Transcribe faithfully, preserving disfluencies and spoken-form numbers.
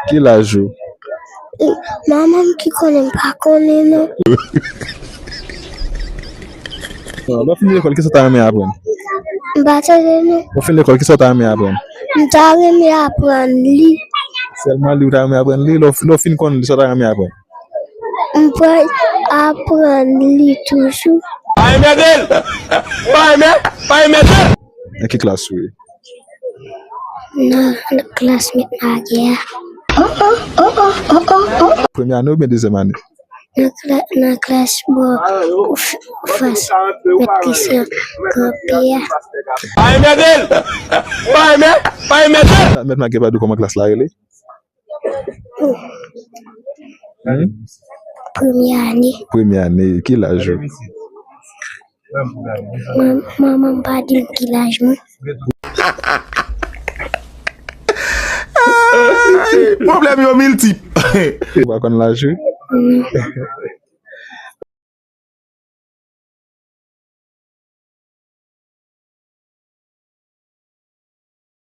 Ki laj ou? Manman m ki konnen, m pa konnen non. Bon, lè w fin lekòl, kisa w ta renmen aprann? M pa tande non. Lè w fin lekòl, kisa w ta renmen aprann? M ta renmen aprann li. Sèlman li ou ta renmen aprann li? Lè w, lè w fin konn li, sa w ta renmen aprann? M pral aprann li toujou. Pa enmède l! Pa enmè-, pa enmède l! Nan ki klas ou ye? Nan, nan klas Mèt Magè a. Premye ane oubyen dezyèm ane? Nan kla-, nan klas bò f-, fas Mèt Krisyan kanpe a. Pa enmède l! Pa enmè-, pa enmède l! Mèt Magè pa di w kòman klas la rele? Hmm? Premye ane. Premye ane, ki laj ou? Man-, manman m pa di m ki laj mwen. Pwoblèm yo miltip. Ou pa konn laj ou? Non.